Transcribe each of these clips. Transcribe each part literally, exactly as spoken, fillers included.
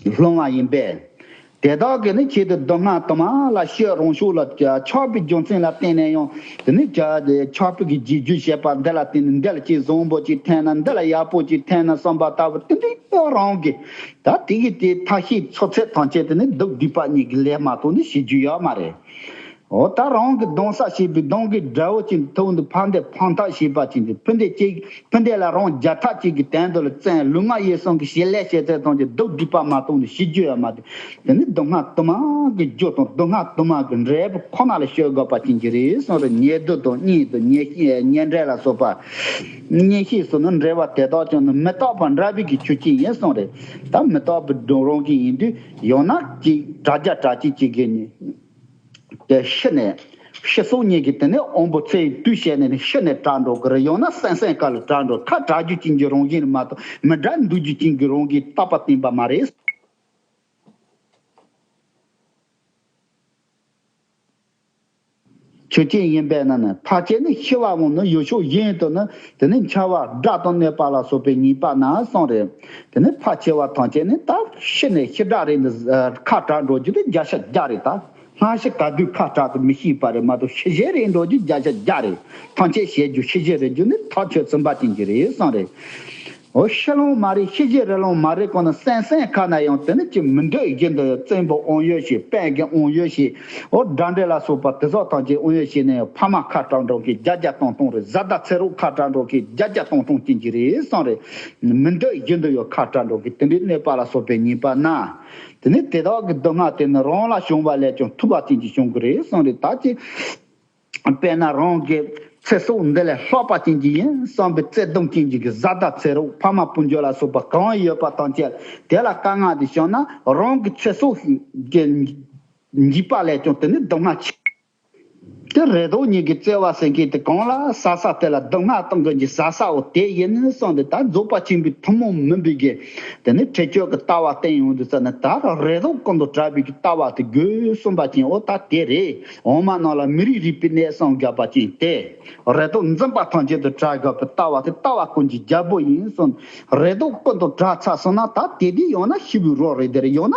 སློང་བ་ཡིན་པས། དེ་དག་གིས་ནི་ཆེད་དུ་སྡུག་བསྔལ་དུ་མ་ལ་སྤྱོད་རུང་ཤོས་ལ་ཆགས་པའི་རྒྱུ་མཚན་ལ་བརྟེན་ནས་ཡང་དེ་ནི་ཆགས་པའི་གི་རྗེས་འཇུག་བྱེད་པ་འདི་ལ་བརྟེན་ནས་འདི་ལ་ཅིག་བཟང་པོ་ཅིག་འཐེན་ན་འདི་ལ་ཡག་པོ་ཅིག་འཐེན་ན་བསམ་པ་ལྟ་བུ་དེ་འདྲའི་རང་གི་ད་དེ་གི་དེ་ཐ་ཤི་ཚོ་ཚད་ཐམས་ཅད་དེ་ནི་སྡུག་སྡིག་པ་གཉིས་ཀྱི་ལས་མ་གཏོགས་ནི་བྱེད་རྒྱུ་ཡོད་མ་རེད། འོ་ད་རང་གི་གདུང་ས་བྱས་པའི་གདུང་གི་དགྲ་བོ་ཅིག་ཐུག་འདུག་ཕ་འདས་ཕན་ཐབས་བྱས་པ་ཅིག་འདུག་ཕུ་འདས་ཅིག་ཕུ་འདས་ལ་རང་རྒྱལ་ཐབས་ཅིག་གི་དོན་དུ་ལ་བཙན་ལུས་ངག་ཡིད་གསུམ་གྱི་བྱེད་ལས་བྱེད་ཚད་ཐམས་ཅད་སྡུག་སྡིག་པ་མ་གཏོགས་ནི་བྱེད་རྒྱུ་ཡོད་མ་རེད། དེ་ནི་སྡུག་བསྔལ་དུ་མ་གི་རྒྱུ་དང་སྡུག་བསྔལ་དུ་མ་གི་འབྲས་བུ་ཁོ་ན་ལ་སྤྱོད་དགོས་པ་ཅན་གྱི་རེད་གསུངས་རེད། ཉེ་སྡུག་དང་གཉེན་སྡུག་ཉེ་ཤེས་ཉེ་འབྲེལ་ལ་སོགས་པ། གཉེན་བཤེས་སུ་ནི་འབྲེལ་བ་དེ་དག་ཀྱང་ནི་མི་རྟག་པ་འདྲ་བའི་གི་ཆོས་ཅན་ཡིན་གསུངས་རེད། ད་མི་རྟག་པའི་སྒྲུང་རང་གི་ཡིན་དུས་ཡང་ན་ཅིག་དྲ་རྒྱ་དྲ་ཅིག་ཅིག་གི་ནི། དེ་ཤི་ནས་ཤི་སོགས་ཉིད་ཀྱི་དེ་ནས་དབང་པོ་ཚེ་ཡི་དུས་བྱས་ནས་ནི་ཤི་ནས་དྲག་འགྲོ་གི་རེད། ཡང་ན་སེམས་སེམས་ཀ་ལ་དྲག་འགྲོ་ཁ་དྲག་རྒྱུ་ཅན་གྱི་རང་བཞིན་མ་གཏོགས་མི་དྲག་འདུག་རྒྱུ་ཅན་གྱི་རང་བཞིན་རྟག་པ་བརྟན་པ་མ་རེད། ཆོས་ཅན་ཡིན་པས་ན་ནི་ཕལ་ཆེར་ནི་ཤི་བ་འོང་ནི་ཡོད་ཤོག་གཞན་དུ་ནི་དེ་ནི་འཆི་བ་དགྲ་དང་གནོད་པ་ལ་སོགས་པའི་ཉེས་པ་ན་གསུངས་རེད། དེ་ནི་ཕལ་ཆེ་བ་ཐམས་ཅད་ནི་ད་ཤི་ནས་ཤི་དྲག་རེད་འདི་ཁ་དྲག་འགྲོ་རྒྱུ་དེ་བརྒྱ་ཆ་བརྒྱ་རེད་ད། སྔ་ཕྱི་ག་དུས་ཁ་གྲག་ཏུ་མི་ཤེས་པ་རེད་མ་གཏོགས་ཤི་གཞི་རེད་འགྲོ་རྒྱུ་བརྒྱ་ཆ་བརྒྱ་རེད། ཐམས་ཅད་བྱེད་རྒྱུ་ཤི་གཞི་རེད་རྒྱུ་ནི་ཐག་ཆོད་ཚུན་པ་ཅན་གྱི་རེད་གསུངས་རེད། འོ་ཤི་ལོང་མ་རེད་ཤི་གཞི་རེད་ལོང་མ་རེད་གོ་ན་སེམས་སེམས་ཁ་ན་ཡང་དེ་ནི་ཅི་མི་འདོད་བཞིན་དུ་བཙན་པོ་དབང་ཡོད་ཞིག་དཔལ་གྱི་དབང་ཡོད་ཞིག་འོ་དགྲ་འདྲེ་ལ་སོགས་པ་དེ་ཚོ་ཐམས་ཅད་དབང་ཡོད་ཞིག་ནས་ཕ་མ་ཁ་གྲག་འགྲོ་མཁན་བརྒྱ་བརྒྱ་སྟོང་སྟོང་རེད། བཟའ་ཟླ་ཚེ་རོགས་ཁ་གྲག་འགྲོ་མཁན་བརྒྱ་བརྒྱ་སྟོང་སྟོང་ཅན་གྱི་རེད་གསུངས་རེད། མི་འདོད་བཞིན་དུ་ཡང་ཁ་གྲག་འགྲོ་མཁན་དེ་འདྲའི་གནོད་པ་ལ་སོགས་པའི་ཉེས་པ་ན། དེ་ནི་དེ་དག་གི་སྡུག་བསྔལ་དེ་ནི་རང་ལ་བྱུང་བ་ལས་ཀྱང་ཐུབ་པ་ཅན་གྱི་བྱུང་གི་རེད་གསུངས་རེད་ད་ཅི། དཔེར་ན་རང་གི་ཚེ་སྲོག་འདི་ལས་ལྷག་པ་ཅན་གྱི་ཡིན་བསམ་པའི་བརྩེ་གདུང་ཅན་གྱི་གི་བཟའ་ཟླ་ཚེ་རོགས་ཕ་མ་སྤུན་མཆེད་ལ་སོགས་པ་གང་ཡོད་པ་ཐམས་ཅད་དེ་ལ་དཀའ་ངལ་དེ་བྱུང་ན་རང་གི་ཚེ་སྲོག་གི་འཇིགས་པ་ལས་ཀྱང་དེ་ནི་སྡུག་བསྔལ་ཆེ། དེ་རེ་དོགས་ཉིད་ཀྱི་བརྩེ་བ་ཟེར་མཁན་དེ་གང་ལ་ཟ་ས་དེ་ལ་སྡུག་བསྔལ་གཏོང་མཁན་གྱི་ཟ་ས་འོ་དེ་ཡིན་བསམ་སྟེ་ད་རྫོགས་པ་ཆེན་པོའི་ཐུན་མོང་མིན་པའི་གི་དེ་ནི་ཁྲེགས་ཆོད་ཀྱི་ལྟ་བ་བསྟན་ཡོང་དུས་ཙ་ན་ད་རེ་དོགས་ཀུན་ཏུ་བྲལ་བའི་གི་ལྟ་བ་དེ་དགོས་གསུངས་པ་ཅན་འོ་ད་དེ་རེད། འོ་མ་ནང་ལ་མི་རིགས་རིག་པའི་གནས་སམ་བརྒྱབ་པ་ཅན་དེ། རེ་དོགས་འཛིན་པ་ཐམས་ཅད་དུ་བྲལ་དགོས་པའི་ལྟ་བ་དེ་ལྟ་བ་ཀུན་གྱི་རྒྱལ་པོ་ཡིན་གསུངས། རེ་དོགས་ཀུན་ཏུ་བྲལ་ཚར་སོང་ན་ད་དེ་དུས་ཡང་ན་ཤི་བའི་རོ་རེད་དེ་རེད་ཡང་ན་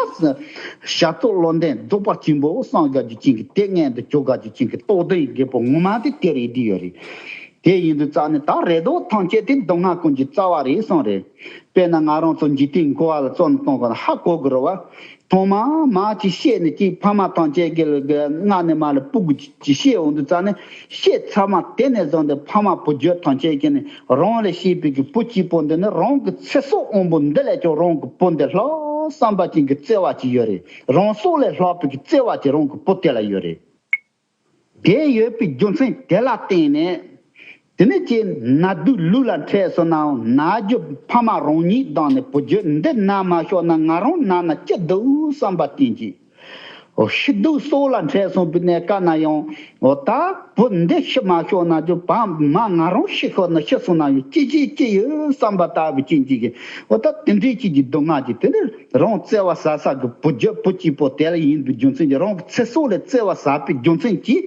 ཞབས་ཏོག་བློ་ལྡན་རྫོགས་པ་ཆེན་པོ་སངས་རྒྱས་ཀྱི་ཅིང་གི་དེ་སྔོན་དུ་བྱོ་དགའ་ཀྱི་ཅིང་གི་རྟོགས་ལྡན་རྒྱལ་པོ་ངོ་མ་དེ་དེ་རེད་དེ་ཡོད་རེད། དེ་ཡིན་དུས་ཙང་ནི་ད་རེ་དོགས་ཐམས་ཅད་དེ་སྡུག་བསྔལ་ཀུན་གྱི་རྩ་བ་རེད་གསུངས་རེད། དཔེར་ན་ང་རང་ཚོ་འཇིག་རྟེན་འཁོར་བ་ལ་བཙོན་གཏོང་དགོས་ན་ཧ་གོ་དགོས་རེད་བ། ཐོག་མ་མ་ཅིག་བཤད་ནས་ཅིག་ཕ་མ་ཐམས་ཅད་ཀྱི་ལ་གི་སྔ་ནས་མ་ལ་སྤུ་གུ་ཅིག་བཤད་འོང་དུས་ཙང་ནས་བཤད་ཚར་མ་དེ་ནས་བཟུང་སྟེ་ཕ་མ་བུ་རྒྱུད་ཐམས་ཅད་ཀྱིས་ནི་རང་ལས་སྐྱེས་པའི་གི་བུ་གཅིག་པོ་འདི་ནི་རང་གི་ཚེ་སྲོག་དབང་པོ་འདི་ལས་ཀྱང་རང་གི་བུ་འདི་ལྷག་བསམ་པ་ཅན་གྱི་བརྩེ་བ་ཅིག་ཡོད་རེད། རང་སྲོག་ལས་ལྷག་པའི་གི་བརྩེ་བ་ཅིག་རང་གི་བུ་དེ་ལ་ཡོད་རེད། དེ་ཡོད་པའི་རྒྱུ་མཚན་དེ་ལ་བརྟེན་ནས། དེ་ནས་ཀྱི་ན་སྡུག་ལུས་ལ་འཕྲད་སོང་ནའང་ན་རྒྱུ་ཕ་མ་རང་ཉིད་དང་ནི་བུ་རྒྱུད་འདི་ན་མ་ཤོར་ན་ང་རང་ན་ན་ཅི་འདུག་བསམ་པ་བསྟན་གྱི། ཤི་སྡུག་སྲོག་ལ་འཕྲད་སོང་བའི་གནས་སྐབས་ན་ཡང་འོ་ད་བུ་འདི་ཤི་མ་ཤོར་ན་རྒྱུ་བ་མ་ང་རང་ཤི་ཤོར་ན་ཤི་སོང་ན་ཡང་ཅི་བྱེད་ཅི་ཡོད་བསམ་པ་ལྟ་བུ་ཅན་གྱི་གི་འོ་ད་དེ་འདྲའི་ཅིག་གི་སྡུག་བསྔལ་གྱི་དེ་ནི། རང་བརྩེ་བ་ཟབ་ས་གི་བུ་རྒྱུད་བུ་གཅིག་པོ་དེ་ལ་ཡིན་པའི་རྒྱུ་མཚན་གྱིས་རང་གི་ཚེ་སྲོག་ལས་བརྩེ་བ་ཟབ་པའི་རྒྱུ་མཚན་གྱིས་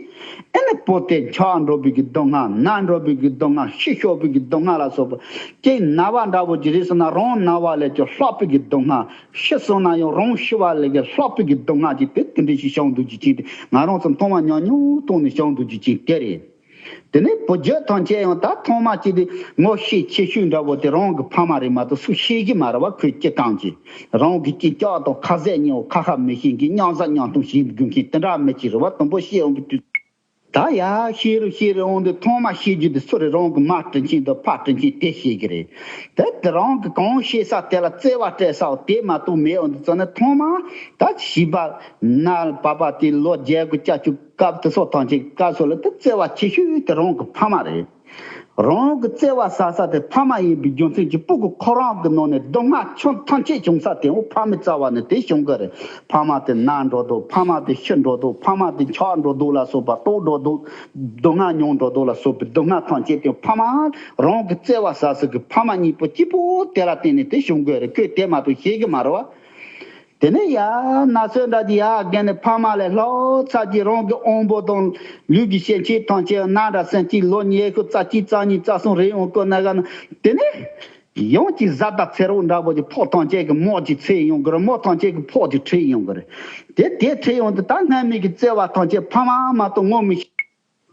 ཨེ་ནི་བུ་དེ་འཆག་འགྲོ་བའི་གི་སྡུག་བསྔལ་ན་འགྲོ་བའི་གི་སྡུག་བསྔལ་ཤི་ཤོར་བའི་གི་སྡུག་བསྔལ་ལ་སོགས་པ་ཅིག་ན་བ་འདྲ་བོ་ཅིག་རེད་ཟེར་ན་རང་ན་བ་ལས་ཀྱང་ལྷག་པའི་གི་སྡུག་བསྔལ་ཤི་སོང་ན་ཡང་རང་ཤི་བ་ལས་ཀྱང་ལྷག་པའི་གི་སྡུག་བསྔལ་ཅིག་དེ་དེ་འདྲ་ཞིག་བྱུང་འདུག་ཅིག་ཅིག་དེ་ང་རང་ཚོ་མཐོང་བ་ཉམས་མྱོང་སྟོང་ནས་བྱུང་འདུག་ཅིག་ཅིག་དེ་རེད། དེ་ནས་བུ་རྒྱུད་ཐམས་ཅད་ཡང་ད་ཐོག་མ་གཅིག་དེ་ངོ་ཤེས་ཆེ་ཤོས་འདྲ་བོ་དེ་རང་གི་ཕ་མ་རེད་མ་གཏོགས་སུ་ཤེས་ཀྱི་མ་རེད་བ། ཁོས་ཅི་གང་གྱིས་རང་གི་ཅི་ལྕགས་དང་ཁ་ཟས་ཉོ་ཁ་ཁ་མི་ཤེས་མཁན་མཉམ་ཟ་མཉམ་འཐུང་བྱེད་དགོས་མཁན་དེ་འདྲ་མི་གཅིག་རེད་བ། དུམ་བུ་ཤེས་འོང་གི་དུས་ད་ཡ་ཤེས་རུ་ཤེས་རུ་འོང་དུས་ཐོག་མ་ཤེས་རྒྱུ་དེ་སུ་རེད། རང་གི་མ་དྲིན་ཆེན་དང་ཕ་དྲིན་ཆེན་དེ་ཤེས་ཀྱི་རེད། དེ་དེ་རང་གི་གང་ཤེས་ས་དེ་ལ་བརྩེ་བ་སྤྲད་ས་དེ་མ་གཏོགས་མེད་འོང་དུས་ཙམ་ནས་ཐོག་མ་ད་བྱིས་པ་ན་པ་པ་དེ་ལོ་བརྒྱད་དགུ་བརྒྱད་ཅུ། སྐབས་དེ་ཚོ་ཐམས་ཅད་སྐབས་སུ་ལ་དེ་བརྩེ་བ་ཆེ་ཤོས་དེ་རང་གི་ཕ་མ་རེད། རང་གི་བརྩེ་བ་ཟབ་ས་དེ་ཕ་མ་ཡིན་པའི་རྒྱུ་མཚན་གྱིས་སྤུ་གུ་ཁོ་རང་གི་ནང་ནས་སྡུག་བསྔལ་ཆུང་ཐམས་ཅད་བྱུང་ས་དེ་འོ་ཕ་མའི་རྩ་བ་ནས་དེ་བྱུང་གི་རེད། ཕ་མ་དེ་ན་འགྲོ་འདུག་ཕ་མ་དེ་ཤི་འགྲོ་འདུག་ཕ་མ་དེ་འཆག་འགྲོ་འདུག་ལ་སོགས་པ་ལྟོགས་འགྲོ་འདུག་སྡུག་བསྔལ་མྱོང་འགྲོ་འདུག་ལ་སོགས་པའི་སྡུག་བསྔལ་ཐམས་ཅད་དེ་ཕ་མ་རང་གི་བརྩེ་བ་ཟབ་ས་གི་ཕ་མ་གཉིས་པོ་གཅིག་པོ་དེ་ལ་བརྟེན་ནས་དེ་བྱུང་གི་རེད། ཁོས་དེ་མ་གཏོགས་ཤེས་གི་མ་རེད་བ། དེ་ནས་ཡ་ན་ཚོད་འདྲ་ཅིག་ཡར་བརྒལ་ནས་ཕ་མ་ལས་ལྷག་ཚར་གྱི་རང་གི་དབང་པོ་དང་ལུས་ཀྱི་སྐྱེ་མཆེད་ཐམས་ཅད་ན་འདྲ་སེམས་ཅིག་ལོ་ཉི་ཤུ་རྩ་གཅིག་རྩ་གཉིས་རྩ་གསུམ་རེ་ཡོང་དགོས་ན་ག་ན་དེ་ནས་ ཡང་གཅིག་བཟའ་ཟླ་ཚེ་རོགས་འདྲ་པོ་གྱི་ཕོགས་ཐམས་ཅད་ཀྱི་མོ་གཅིག་འཚོལ་ཡོང་གི་རེད། མོ་ཐམས་ཅད་ཀྱི་ཕོགས་གཅིག་ཁྲིད་ཡོང་གི་རེད། དེ་དེ་ཁྲིད་ཡོང་དུས་ད་སྔ་མའི་གི་བརྩེ་བ་ཐམས་ཅད་ཕ་མ་མ་གཏོགས་ངོ་མི་ཤེས།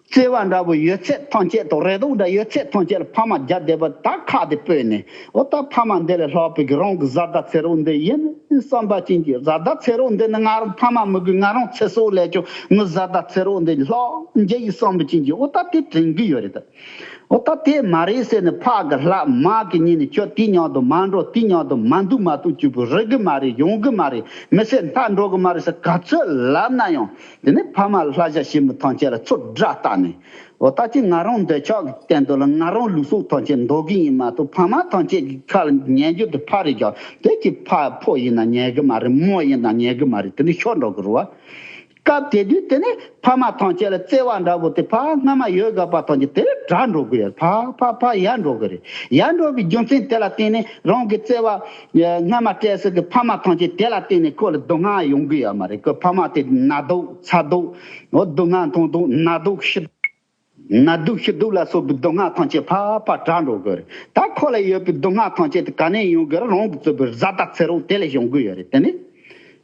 བརྩེ་བ་འདྲ་པོ་ཡོད་ཚད་ཐམས་ཅད་དང་རེ་དོགས་འདྲ་ཡོད་ཚད་ཐམས་ཅད་ལ་ཕ་མ་རྒྱབ་བསྡད་པ་ད་ཁག་དེ་སྤོས་ནས། འོ་ད་ཕ་མ་འདི་ལས་ལྷག་པའི་གི་རང་གི་བཟའ་ཟླ་ཚེ་རོགས་འདི་ཡིན་བསམ་པ་ཅན་གྱི་བཟའ་ཟླ་ཚེ་རོགས་འདི་ནི་ང་རང་ཕ་མ་མི་དགོས། ང་རང་ཚེ་སྲོག་ལས་ཀྱང་ངའི་བཟའ་ཟླ་ཚེ་རོགས་འདི་ལྷག་འཇལ་ཡི་བསམ་པ་ཅན་གྱི་འོ་ད་དེ་དྲན་གི་ཡོད་རེད་ད། འོ་ད་དེ་མ་རེད་ཟེར་ནས་ཕ་གི་ལྷག་མ་གི་ཉིན་ནས་ཁྱོད་དེ་མཉམ་དུ་མ་འགྲོ། དེ་མཉམ་དུ་མ་འདུག་མ་གཏོགས་གཅིག་པུ་རེད་གི་མ་རེད། ཡོང་གི་མ་རེད། མི་ཚེ་མཐའ་འགྲོ་གི་མ་རེད་ཟེར་ག་ཚོད་ལབ་ན་ཡང་། དེ་ནས་ཕ་མ་ལྷ་ཞྭ་ཞིབ་མོ་ཐམས་ཅད་ལ་ཚུར་སྒྲ་བཏགས་ནས། འོ་ད་ཅི་ང་རང་འདོད་ཆགས་ཀྱི་སྟེང་དུ་ལ་ང་རང་ལུས་སྲོག་ཐམས་ཅད་འདོར་གི་ཡིན་མ་གཏོགས་ཕ་མ་ཐམས་ཅད་ཀྱི་ཁ་ལ་ཉན་རྒྱུ་དེ་ཕ་རེད་ཀྱང་། དེ་ཅི་ཕ་ཕོ་ཡིན་ན་ཉན་གི་མ་རེད། མོ་ཡིན་ན་ཉན་གི་མ་རེད། དེ་ནི་ཤོར་འགྲོ་གི་རེད་བ། སྐབས་དེ་དུས་དེ་ནི་ཕ་མ་ཐམས་ཅད་ལ་བརྩེ་བ་འདྲ་པོ་དེ་ཕ་སྔ་མ་ཡོད་དགོས་པ་ཐམས་ཅད་དེ་ནི་བྲལ་འགྲོ་གི་ཡོད། ཕ་ཕ་ཕ་ཡལ་འགྲོ་གི་རེད། ཡལ་འགྲོ་བའི་རྒྱུ་མཚན་དེ་ལ་བརྟེན་ནས་རང་གི་བརྩེ་བ་སྔ་མ་སྤྲད་ས་གི་ཕ་མ་ཐམས་ཅད་དེ་ལ་བརྟེན་ནས་ཁོ་ལ་སྡུག་བསྔལ་ཡོང་གི་ཡོད་མ་རེད། ཁོ་ཕ་མ་དེ་ན་སྡུག་ཚ་སྡུག་འོ་སྡུག་བསྔལ་མཐོང་སྡུག་ན་སྡུག་ཤི་སྡུག་ན་སྡུག་ཤི་སྡུག་ལ་སོགས་པའི་སྡུག་བསྔལ་ཐམས་ཅད་ཕར་ཕར་བྲལ་འགྲོ་གི་རེད། ད་ཁོ་ལ་ཡོད་པའི་སྡུག་བསྔལ་ཐམས་ཅད་དེ་ག་ནས་ཡོང་གི་རེད། རང་གིས་བཙོས་པའི་བཟའ་ཟླ་ཚེ་རོགས་དེ་ལས་ཡོང་གི་ཡོད་རེད། དེ་ནི་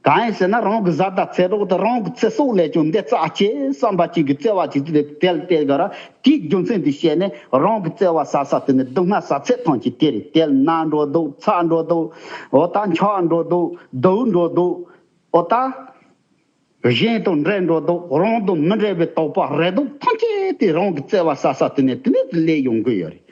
གང་ཡིན་ཟེར་ན་རང་གི་བཟའ་ཟླ་ཚེ་རོགས་དེ་རང་གི་ཚེ་སྲོག་ལས་ཀྱང་འདི་རྩ་ཆེ་བསམ་པ་ཅིག་གི་བརྩེ་བ་ཅིག་དེ་དེ་ལ་བལྟས་ག་ར་དེའི་རྒྱུ་མཚན་དེ་བཤད་ནས་རང་གི་བརྩེ་བ་ཟ་ས་དེ་ནི་སྡུག་བསྔལ་ཟ་ཚད་ཐམས་ཅད་དེ་རེད། དེ་ལ་ན་འགྲོ་སྡུག་ཚ་འགྲོ་སྡུག་འོ་ད་འཁྱག་འགྲོ་སྡུག་སྡུག་འགྲོ་སྡུག་འོ་ད། གཞན་དང་འབྲལ་འགྲོ་སྡུག་རང་དང་མི་འབྲལ་བའི་དོགས་པ་རེ་དོགས་ཐམས་ཅད་དེ་རང་གི་བརྩེ་བ་ཟ་ས་དེ་ནས་དེ་ནས་དེ་སླེབས་ཡོང་གི་ཡོད་རེད།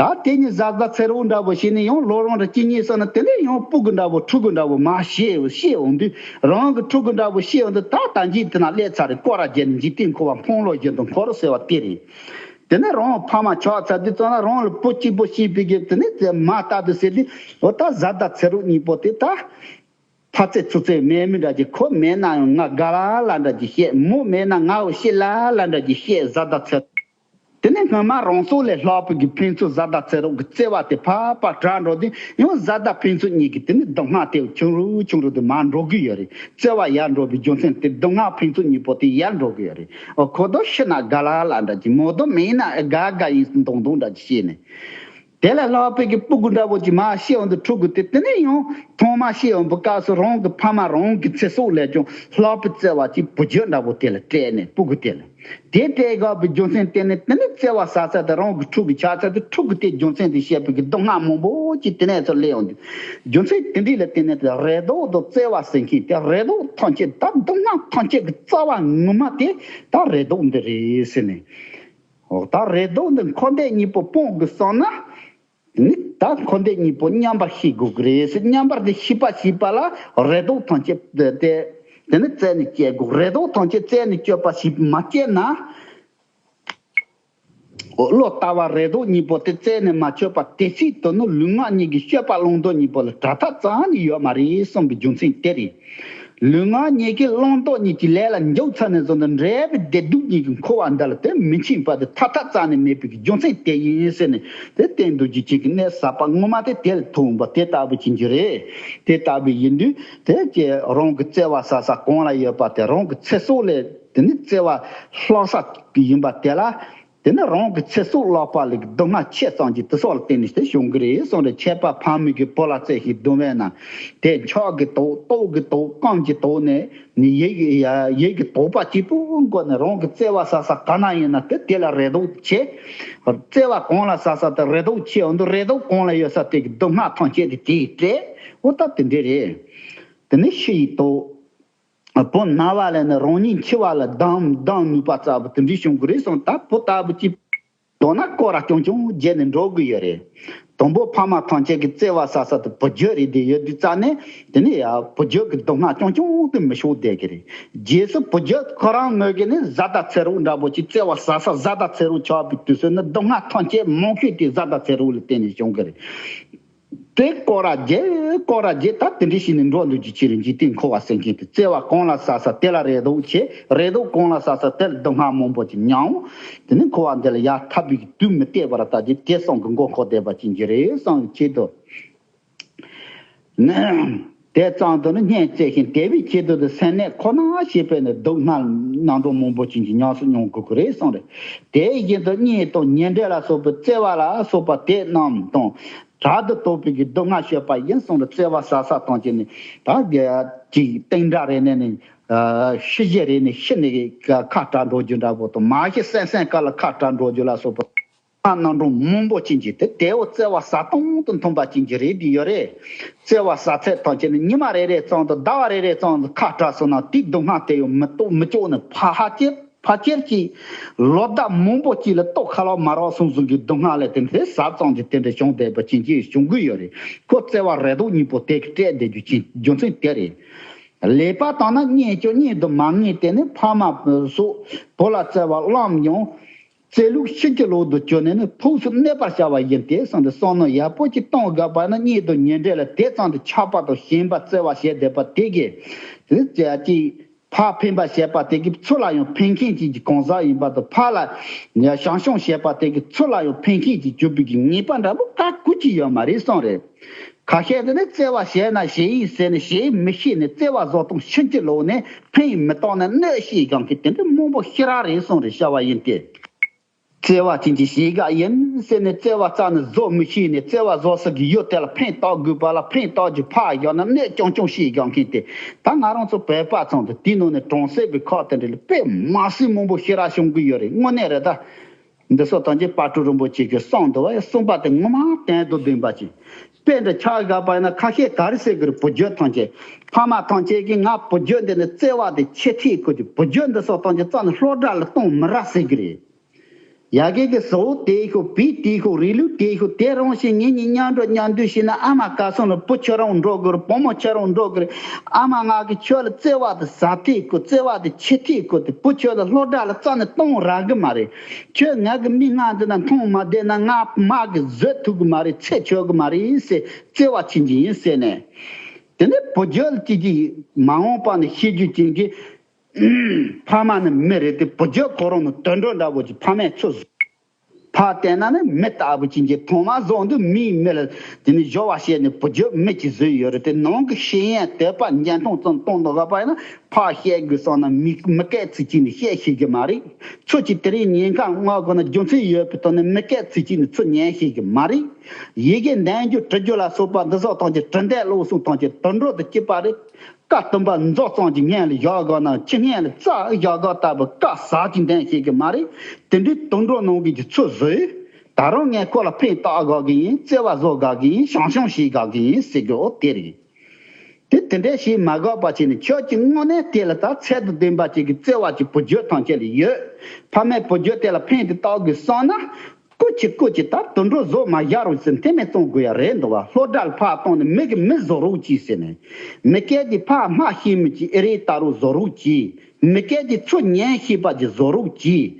ད་དེ་ཉིད་བཟའ་ཟླ་ཚེ་རོགས་འདྲ་པོ་བྱས་ནས་ཡང་ལོ་རང་རེ་གཅིག་གཉིས་སོང་ན་དེ་ནས་ཡང་སྤུ་གུ་འདྲ་པོ་ཕྲུ་གུ་འདྲ་པོ་མར་བཤད་བཤད་འོང་དུས་རང་གི་ཕྲུ་གུ་འདྲ་པོ་བཤད་འོང་དུས་ད་ད་འཇིག་དེ་ན་སླེབས་ཚར་རེད། སྐོར་ར་བརྒྱབ་ནས་འཇིག་རྟེན་འཁོར་བ་འཕང་ལོ་བཞིན་དུ་འཁོར་ཟེར་བ་དེ་རེད། དེ་ནས་རང་ཕ་མ་ཆགས་ཚར་དུས་ཙམ་ན་རང་ལ་བུ་གཅིག་པོ་སྐྱེས་པའི་གི་དེ་ནས་དེ་མ་ལྟ་དུ་ཟེར་དུས་འོ་ད་བཟའ་ཟླ་ཚེ་རོགས་གཉིས་པོ་དེ་ད། ཕ་ཚེ་ཚུ་ཚེ་མེད་མི་འདྲ་གྱི་ཁོ་མེད་ན་ཡང་ང་དགའ་ལ་ལ་འདྲ་གྱི་བཤད། མོ་མེད་ན་ང་འོ་ཤི་ལ་ལ་འདྲ་གྱི་བཤད། བཟའ་ཟླ་ཚེ་དེ་ནས་སྔོན་མ་རང་སྲོག་ལས་ལྷག་པའི་གི་ཕན་ཚུན་བཟའ་ཟླ་ཚེ་རོགས་ཀྱི་བརྩེ་བ་དེ་ཕར་ཕར་བྲལ་འགྲོ་དུས་ཡང་བཟའ་ཟླ་ཕན་ཚུན་གཉིས་ཀྱི་དེ་ནི་སྡུག་བསྔལ་དེ་ཆུང་རུ་ཆུང་རུ་དུ་མར་འགྲོ་གི་ཡོད་རེད། བརྩེ་བ་ཡལ་འགྲོ་བའི་རྒྱུ་མཚན་དེ་སྡུག་བསྔལ་ཕན་ཚུན་གཉིས་པོ་དེ་ཡལ་འགྲོ་གི་ཡོད་རེད། འོ་ཁོ་དོ་ཤི་ན་དགའ་ལ་ལ་འདྲ་གྱི་མོ་དོ་མེད་ན་དགའ་དགའ་ཡིན་མདོག་མདོག་འདྲ་གྱི་བཤད་ནས། དེ་ལས་ལྷག་པའི་གི་སྤུ་གུ་འདྲ་པོ་ཅིག་མར་སྐྱེ་འོང་དུས་ཕྲུ་གུ་དེ་དེ་ནས་ཡང་ཐོག་མར་སྐྱེ་འོང་བའི་སྐབས་སུ་རང་གི་ཕ་མ་རང་གི་ཚེ་སྲོག་ལས་ཀྱང་ལྷག་པའི་བརྩེ་བ་ཅིག་བུ་རྒྱུད་འདྲ་པོ་དེ་ལ་སྤྲད་ནས་སྤུ་གུ་དེ་ལ་དེ་སྤྲད་དགོས་པའི་རྒྱུ་མཚན་དེ་ནི་དེ་ནི་བརྩེ་བ་ཟ་ས་དེ་རང་གི་ཕྲུ་གུ་ཆགས་ཚར་དུས་ཕྲུ་གུ་དེ་རྒྱུ་མཚན་དེ་བཤད་པའི་གི་སྡུག་བསྔལ་མང་པོ་ཅིག་དེ་ནས་ཚུར་སླེབས་ཡོང་དུས་རྒྱུ་མཚན་དེ་འདྲ་ལ་བརྟེན་ནས་དེ་རེ་དོགས་དང་བརྩེ་བ་ཟེར་མཁན་དེ་རེ་དོགས་ཐམས་ཅད་ད་སྡུག་བསྔལ་ཐམས་ཅད་ཀྱི་རྩ་བ་ངོ་མ་དེ་ད་རེ་དོགས་འདི་རེད་ཟེར་ནས། འོ་ད་རེ་དོགས་འདི་འཁོར་འདས་གཉིས་པོ་སྤོང་དགོས་བསམ་ན། ནི་ད་འཁོར་འདས་གཉིས་པོ་མཉམ་པར་ཤེས་དགོས་ཀྱི་རེད་ཟེར། མཉམ་པར་དེ་ཤེས་པ་ཤེས་པ་ལ་རེ་དོགས་ཐམས་ཅད་དེ་དེ་ནི་རྩད་ནས་བཅད་དགོས། རེ་དོགས་ཐམས་ཅད་རྩད་ནས་གཅོད་པ་ཞིག་མ་བྱས་ན། བློ་ལྟ་བ་རེ་དོགས་གཉིས་པོ་དེ་རྩད་ནས་མ་ཆོད་པ་དེ་སྲིད་དུ་ནི་ལུས་ངག་གཉིས་ཀྱི་སྤྱོད་པ་བླང་དོར་གཉིས་པོ་ལ་གྲགས་ཐག་རྩ་ནས་ཡོད་མ་རེད་གསུངས་པའི་རྒྱུ་མཚན་དེ་རེད། ལུས་ངག་གཉིས་ཀྱི་བླང་དོར་གཉིས་ཀྱི་ལས་ལ་འཇུག་ཚར་ནས་བཟུང་སྟེ་འབྲས་བུ་བདེ་སྡུག་གཉིས་ཀྱི་འཁོར་བ་འདི་ལ་དེ་མི་འཆིང་བར་དུ་ཐར་ཐབས་རྩ་ནས་མེད་པའི་རྒྱུ་མཚན་དེ་ཡིན་ཟེར་ནས་དེ་བསྟན་འདུག་རྒྱུ་གཅིག་གི་གནད་ཟབ་པ་ངོ་མ་དེ་དེ་ལ་ཐུག་འོང་པ་དེ་ལྟ་བུ་ཅིག་གི་རེད། དེ་ལྟ་བུ་ཡིན་དུས་དེ་ཀྱི་རང་གི་བརྩེ་བ་ཟ་ས་གང་ལ་ཡོད་པ་དེ་རང་གི་ཚེ་སྲོག་ལས་དེ་ནི་བརྩེ་བ་ལྷག་ས་ཡིན་པ་དེ་ལ། དེ་ནི་རང་གི་ཚེ་སྲོག་བརླག་པ་ལས་སྡུག་བསྔལ་ཆེ་ཙམ་གྱི་དེ་སོགས་ལ་བརྟེན་ནས་དེ་བྱུང་གི་རེད་གསུངས་རེད། ཆད་པ་ཕ་མའི་གི་བུ་ལ་བརྩེ་ཞིང་གདུང་བས་ན། དེ་འཁྱག་གི་དོགས་ལྟོགས་ཀྱི་དོགས་སྐམ་གྱི་དོགས་ནས་ནི་ཡིད་ཀྱི་ཡ་ཡིད་ཀྱི་དོགས་པ་གཅིག་པུ་འགོ་ནས་རང་གི་བརྩེ་བ་ཟ་ས་ག་ན་ཡིན་ན་དེ་དེ་ལ་རེ་དོགས་ཆེ། བརྩེ་བ་གང་ལ་ཟ་ས་དེ་རེ་དོགས་ཆེ་འོང་དུས་རེ་དོགས་གང་ལ་ཡོད་ས་དེ་གི་སྡུག་བསྔལ་ཐམས་ཅད་དེ་དེ་ཡིས་སྤྲད། འོ་ད་དེ་འདྲས་རེད། དེ་ནི་ཤི་ཡི་དོགས། བུ་ན་བ་ལས་ནི་རང་ཉིད་འཆི་བ་ལ་སྡང་སྡང་ནུས་པ་ཙམ་དེ་འདྲའི་བྱུང་གི་རེད་གསུངས། ད་བུ་ལྟ་བུ་ཅིག་མདོར་ན་སྐོར་ར་རྐྱང་རྐྱང་བརྒྱབ་ནས་འགྲོ་གི་ཡོད་རེད། དང་པོ་ཕ་མ་ཐམས་ཅད་ཀྱི་བརྩེ་བ་ཟ་ས་དེ་བུ་རྒྱུད་རེད། དེ་ཡོད་དུས་རྩ་ནས་དེ་ནས་ཡ་བུ་རྒྱུད་ཀྱི་སྡུག་བསྔལ་རྐྱང་རྐྱང་དེ་མི་ཤོར་བསྡད་ཀྱི་རེད། རྗེས་སུ་བུ་རྒྱུད་ཁོ་རང་ངོས་ཀྱི་ནི་བཟའ་ཟླ་ཚེ་རོགས་འདྲ་པོ་ཅིག་བརྩེ་བ་ཟ་ས་བཟའ་ཟླ་ཚེ་རོགས་ཆགས་པའི་དུས་སུ་ནི་སྡུག་བསྔལ་ཐམས་ཅད་མང་ཤོས་དེ་བཟའ་ཟླ་ཚེ་རོགས་ལ་བརྟེན་ནས་བྱུང་གི་རེད། དེ་སྐོར་ར་བརྒྱབ་སྐོར་ར་བརྒྱབ་ད་དེ་འདྲ་བྱས་ནས་འགྲོ་འདུག་རྒྱུ་ཅི་རེད། འཇིག་རྟེན་འཁོར་བ་ཟེར་མཁན་དེ་བརྩེ་བ་གང་ལ་ཟ་ས་དེ་ལ་རེ་དོགས་ཆེ། རེ་དོགས་གང་ལ་ཟ་ས་དེ་ལ་སྡུག་བསྔལ་མང་པོ་ཅིག་མྱོང་། དེ་ནི་འཁོར་བ་འདི་ལ་ཡར་ཐར་བའི་དུས་མི་བལྟས་པར་ད་ཅི་དེ་གསུམ་གྱི་མགོ་འཁོར་བསྡད་པ་ཅིག་གི་རེད་བསམ་ཆེད་དུ། དེ་ཙམ་དུ་ནི་སྙན་བརྩེ་ཞིང་དད་པའི་ཆེད་དུ་དེ་སེམས་གནས་ཁོ་ན་ཞེས་པས་ནི་སྡུག་བསྔལ་རྣམ་གྲངས་མང་པོ་ཅིག་གི་ཉམས་སུ་མྱོང་དགོས་ཀྱི་རེད་གསུངས་རེད། དེ་བཞིན་དུ་གཉེན་དང་ཉེ་འབྲེལ་ལ་སོགས་པའི་བརྩེ་བ་ལ་སོགས་པ་དེ་རྣམས་དང་། དྲག་ཏུ་གཏོར་བའི་གི་སྡུག་བསྔལ་སྤྱོད་པ་ཡིན་གསུངས་ཏེ། བརྩེ་བ་ཟ་ས་ཐམས་ཅད་ནི་ད་གི་ཅིག་གཏིང་དྲག་རེ་ནས་ནི་ཤི་རྗེས་རེ་ནས་ཤི་ནས་ཁ་བྲལ་འགྲོ་རྒྱུ་འདྲ་པོ་དང་། མ་ཤི་སེམས་སེམས་ཀ་ལ་ཁ་བྲལ་འགྲོ་རྒྱུ་ལ་སོགས་པ་རྣམ་གྲངས་མང་པོ་ཅན་གྱི་དེ་དེའོ་བརྩེ་བ་ཟ་སྟངས་དང་མཐུན་པ་ཅན་གྱི་རེད་དེ་ཡོད་རེད། བརྩེ་བ་ཟ་ཚད་ཐམས་ཅད་ནི་ཉི་མ་རེ་རེ་ཙམ་དང་ཟླ་བ་རེ་རེ་ཙམ་དུ་ཁ་བྲལ་སོང་ན། དེའི་སྡུག་བསྔལ་དེ་ཡང་མི་རྟོགས་མི་སྐྱོ་ནི་ཕ་ཧ་ཅེར་ཕ་ཅེར་གྱིས་ལོ་ཟླ་མང་པོ་གཅིག་ལ་རྟོགས་ཁ་ལོ་མ་རག་སོང་ཟུང་གི་སྡུག་བསྔལ་ལས་དེ་འདྲའི་ཟབ་ཙམ་གྱི་དེ་འདྲའི་བྱུང་བསྡད་པ་ཅན་གྱི་བྱུང་གི་ཡོད་རེད། ཁོ་བརྩེ་བ་རེ་དོགས་གཉིས་པོ་དེ་གི་སྤྲད་བསྡད་རྒྱུ་ཅན་རྒྱུ་མཚན་དེ་རེད། ལེགས་པར་བཏང་ན་རྙེད་ཀྱང་རྙེད་དུ་མ་ངེས་དེ་ནི། ཕ་མ་སོགས་བུ་ལ་བརྩེ་བ་བླངས་ཀྱང་། བརྩེ་ལུགས་ཕྱིན་ཅི་ལོག་ཏུ་གྱུར་ནས་ནི་ཕུགས་སུ་གནོད་པར་བྱ་བ་ཡིན་ཏེ་གསུངས་ཏེ། བསམ་མནོ་ཡག་པོ་ཅིག་གཏོང་དགོས་པ་ན་གཉིད་དུ་ཉེ་འབྲེལ་ལ་དེ་ཙམ་དུ་ཆགས་པ་དང་ཞེན་པ་བརྩེ་བ་བྱས་བསྡད་པ་དེ་གིས་དེ་ཅི་ཕར་ཕན་པ་བྱས་པ་དེ་གིས་ཚུར་ལ་ཡང་ཕན་མཁན་ཅིག་གི་གང་ཟག་ཡིན་པ་དང་། ཕར་ལ་བྱང་ཆུབ་བྱས་པ་དེ་གིས་ཚུར་ལ་ཡང་ཕན་མཁན་ཅིག་གྱུར་པའི་གི་ངེས་པ་འདྲ་པོ་ག་གུ་ཅི་ཡོད་མ་རེད་གསུངས་རེད། ཁ་ཤས་དེ་ནི་བརྩེ་བ་བྱས་ན་བྱེད་ཡིན་ཟེར་ནས་བྱེད་མི་ཤེས་ནས་བརྩེ་བ་བཟོ་སྟངས་ཕྱིན་ཅི་ལོག་ནས་ཕན་ཡིན་མི་བཏང་ནས་གནོད་བྱེད་ཀྱང་གི་དེ་འདྲ་མང་པོ་ཞེ་དྲག་རེད་གསུངས་རེད་བྱ་བ་ཡིན་ཏེ། བརྩེ་བ་ཅན་གྱི་བྱེད་ག་ཡིན་ཟེར་ནས་བརྩེ་བ་རྩ་ནས་བཟོ་མི་ཤེས་ནས། བརྩེ་བ་བཟོ་ས་གི་ཡུལ་དེ་ལ་ཕན་བཏགས་དགོས་པ་ལ་ཕན་བཏགས་རྒྱུ་ཕར་བཞག་ན་གནོད་རྐྱང་རྐྱང་བྱེད་ཀྱང་མཁན་དེ། ད་ང་རང་ཚོ་བོད་པ་ཚང་དུ་དེའི་ནང་ནས་གྲོང་གསེབ་ཀྱི་ཁག་དེ་འདྲ་ལ་དཔེ་མ་སྲིད་མང་པོ་ཞེ་དྲག་བྱུང་གི་ཡོད་རེད། དངོས་གནས་རེད་ད། འདི་ཚོ་ཐམས་ཅད་དཔལ་སྤྲུལ་རིན་པོ་ཆེ་གིས་གསུངས་འདུག་བས། གསུངས་པ་དེ་ངོ་མ་དོན་དང་ལྡན་པ་ཅིག་དཔེ་འདྲ་ཆགས་དགོས་པ་ཡིན་ན་ཁ་ཤས་ག་རེ་ཟེར་གི་རེད། བུ་རྒྱུད་ཐམས་ཅད། ཕ་མ་ཐམས་ཅད་ཀྱིས་ང་བུ་རྒྱུད་འདི་ནི་བརྩེ་བ་དེ་ཆེ་ཐིག་ཁུར་གྱི་བུ་རྒྱུད་འདི་ཚོ་ཐམས་ཅད་རྩ་ནས་སློབ་གྲྭ་ལ་གཏོང་མི་རག་ཟེར་གི་རེད། ཡ་གི་གི་བཟོ་དེ་ཤོག་བི་དེ་ཤོག་རིགས་ལུགས་དེ་ཤོག་དེ་རང་བཞིན་ངེད་གཉིས་མཉམ་འགྲོ་མཉམ་འདུས་བྱས་ན། ཨ་མ་ག་སོང་ལ་བུ་ཁྱོད་རང་འགྲོ་དགོས་རེད། བུ་མོ་ཁྱོད་རང་འགྲོ་དགོས་རེད། ཨ་མ་ང་གི་ཁྱོད་ལ་བརྩེ་བ་དེ་ཟབ་ཐིག་ཁུར། བརྩེ་བ་དེ་ཆེ་ཐིག་ཁུར་དེ་བུ་ཁྱོད་ལ་སློབ་གྲྭ་ལ་རྩ་ནས་གཏོང་རག་གི་མ་རེད། ཁྱོད་ང་གི་མིག་སྔ་འདི་ན་མཐོང་མ་བསྡད་ན་ང་མ་གི་བཟོད་ཐུབ་གི་མ་རེད། ཚེ་ཆོག་གི་མ་རེད་ཟེར། བརྩེ་བ་ཆེན་གྱི་ཡིན་ཟེར་ནས། དེ་ནས་བུ་རྒྱུད་ཅིག་གིས་མ་འོངས་པ་ནས་ཤེས་རྒྱུ་ཅན་གྱི་ཕ་མ་ནི་མི་རེད་དེ། བུ་རྒྱུད་ཁོ་རང་ནི་དུད་འགྲོ་འདྲ་པོ་ཅིག་ཕ་མས་ཚུར་བཟུང་། ཕར་བལྟས་ན་ནི་མི་ལྟ་བུ་ཅན་གྱི་ཐོག་མར་བཟུང་དུས་མིའི་མི་ལ་དེ་ནི་སྦྱོར་བ་བྱས་ནས་བུ་རྒྱུད་མི་ཅིག་བཟོས་ཡོད་རེད་དེ། ནང་གི་ཤེས་ཡོན་དད་པ་འཇོན་ཐང་ཙམ་གཏོང་དགོས་པ་ཡིན་ན། ཕར་བཤད་དགོས་བསམ་ན་མི་མི་སྐད་ཚིག་གཅིག་ནི་བཤད་ཤེས་ཀྱི་མ་རེད། ཚུར་གཅིག་དེ་རིང་ཉེན་ཁ་མངགས་དགོས་ན་རྒྱུ་མཚན་ཡོད་པའི་ཐོག་ནས་མི་སྐད་ཚིག་གཅིག་ནི་ཚུར་ཉན་ཤེས་ཀྱི་མ་རེད། ཡི་གེ་འདོན་རྒྱུ་འབྲི་རྒྱུ་ལ་སོགས་པ་འདི་སོགས་ཐམས་ཅད་འབྲི་འདོན་སློབ་གསོ་ཐམས་ཅད་དུད་འགྲོ་དང་གཅིག་པ་རེད། བཀའ་གཏམ་པ་མཛོ་ཙམ་གྱི་སྔོན་ལ་བཞག་དགོས་ན་ཁྱི་སྔོན་ལ་རྩྭ་བཞག་དགོས་ལྟ་བུ་བཀའ་ཟབ་ཅིག་འདོན་ཤེས་ཀྱི་མ་རེད། དེ་འདྲའི་དུད་འགྲོ་ནང་གི་གི་ཚུར་བཟོས། ད་རུང་ངས་ཁོ་ལ་ཕན་བཏགས་དགོས་ཀྱི་ཡིན། བརྩེ་བ་བཟོ་དགོས་ཀྱི་ཡིན། བྱམས་སྐྱོང་བྱེད་དགོས་ཀྱི་ཡིན་ཟེར་གི་འོ་དེ་རེད། དེ་དེ་འདྲ་ཞིག་མ་དགོས་པ་བྱས་ནས་ཁྱོད་ཀྱི་དངོས་གནས་དེ་ལ་ད་ཚད་དང་ལྡན་པ་ཅིག་གི་བརྩེ་བ་ཅིག་བུ་རྒྱུད་ཐམས་ཅད་ལ་ཡོད། ཕ་མས་བུ་རྒྱུད་དེ་ལ་ཕན་དེ་བཏགས་དགོས་བསམ་ན། སྐུ་མཁྱེན་སྐུ་མཁྱེན། ད་དུད་འགྲོ་བཟོ་མ་བཞག་རོགས་ཟེར་མཐེ་མོ་གཏོང་དགོས་ཡ་རེད་འདུག་བ། སློབ་གྲྭ་ལ་ཕར་གཏོང་ནས་མི་གི་མི་བཟོ་རོགས་གྱིས་ཟེར་ནས། མི་སྐད་ཀྱི་ཕར་སྨྲ་ཤེས་མི་གི་ཨེ་རེད་ལྟ་རོགས་བཟོ་རོགས་གྱིས། མི་སྐད་ཀྱི་ཚུར་ཉན་ཤེས་པ་ཅིག་བཟོ་རོགས་གྱིས།